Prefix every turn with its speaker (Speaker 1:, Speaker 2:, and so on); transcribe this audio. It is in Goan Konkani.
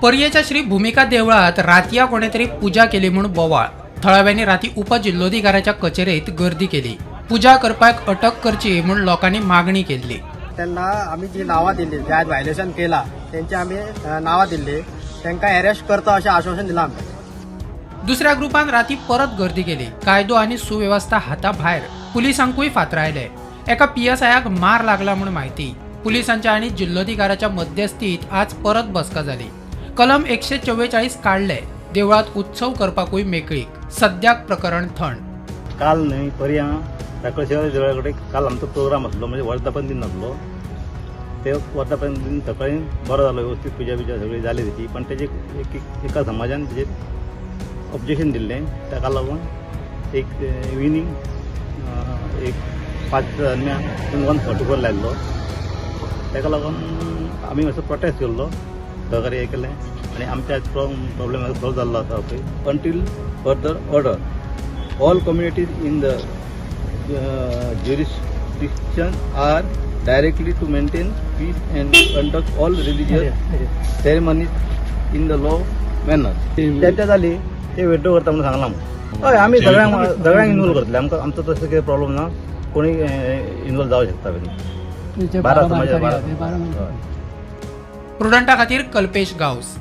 Speaker 1: पर्येच्या श्री भूमिका देवळात रातया कोणे तरी पूजा केली म्हूण बोवाळ. थळाव्यांनी राती उपजिल्लोधिकाऱ्याच्या कचेरेत गर्दी केली. पूजा करपाक अटक करची म्हूण लोकांनी मागणी केल्ली.
Speaker 2: त्यांना आमी जी नावां दिल्ली, जे आयज व्हायलेशन केला तेंची आमी नावां दिल्ली, तांकां अरेस्ट करता अशें आश्वासन दिलां आमकां.
Speaker 1: दुसऱ्या ग्रुपान राती परत गर्दी केली. कायदो आनी सुवेवस्था हाता भायर. पुलिसांकूय फातरायले. एका पीएसआयाक मार लागला म्हूण म्हायती. पुलिसांच्या आनी जिल्लोधिकाऱ्याच्या मध्यस्थीत आज परत बसका जाली. कलम 144 काडले. देवळात उत्सव करपाकूय मेकळीक. सद्याक प्रकरण थंड.
Speaker 3: काल न्हय पर्यां साखळेश्वर देवळा कडेन काल आमचो प्रोग्राम आसलो, म्हणजे वर्धापन दिन आसलो. ते वर्धापन दिन सकाळी बरो जालो, व्यवस्थीत पुजा बिजा सगळी जाली तेची. पण तेजे एका समाजान तेजेर ऑब्जेक्शन दिल्लें. ताका लागून एक इविनींग एक 5 जाणांनी 144 लायल्लो. ताका लागून आमी मातसो प्रोटेस्ट केल्लो, सहकार्य केलें आनी आमच्या प्रॉब्लेम सॉल्व जाल्लो आसा. पळय, until further order all communities in the jurisdiction are directly to maintain peace and conduct all religious ceremonies in the law manner. चर्चा जाली, ते विड्रो करता म्हणून सांगलां. हय, आमी सगळ्यांक सगळ्यांक इन्वॉल्व करतले. आमकां आमचो तसो कितें प्रॉब्लम ना, कोणी इन्वॉल्व जावं शकता. 12 समाज 12.
Speaker 1: प्रुडंटा खातीर कल्पेश गांवस.